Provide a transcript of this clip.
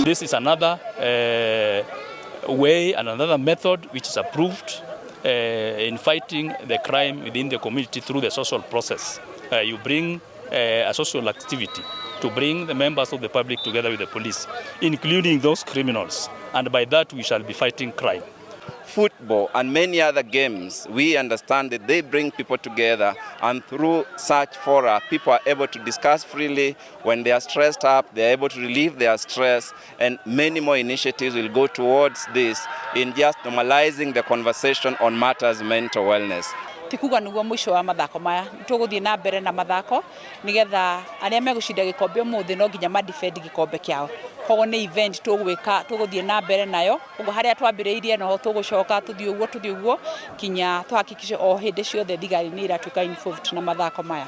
This is another way and another method which is approved in fighting the crime within the community through the social process. You bring a social activity to bring the members of the public together with the police, including those criminals. And by that, we shall be fighting crime. Football and many other games, we understand that they bring people together, and through such fora, people are able to discuss freely. When they are stressed up, they are able to relieve their stress, and many more initiatives will go towards this in just normalizing the conversation on matters mental wellness. Ti kuga niguo mũico wa mathako maya. Tũgũthiĩ na mbere na mathako nigetha arĩa megũcinda gĩkombe ũmũthĩ no nginya ma defend gĩkombe kĩao. Koguo nĩ event tũgwĩka, tũgũthiĩ na mbere nayo. Ũguo harĩa twambĩrĩirie noho tũgũcoka, tũthiĩ ũguo, tũthiĩ ũguo, kinya tũhakikice o hĩndĩ ciothe thigari nĩ iratuĩka involved na mathako maya.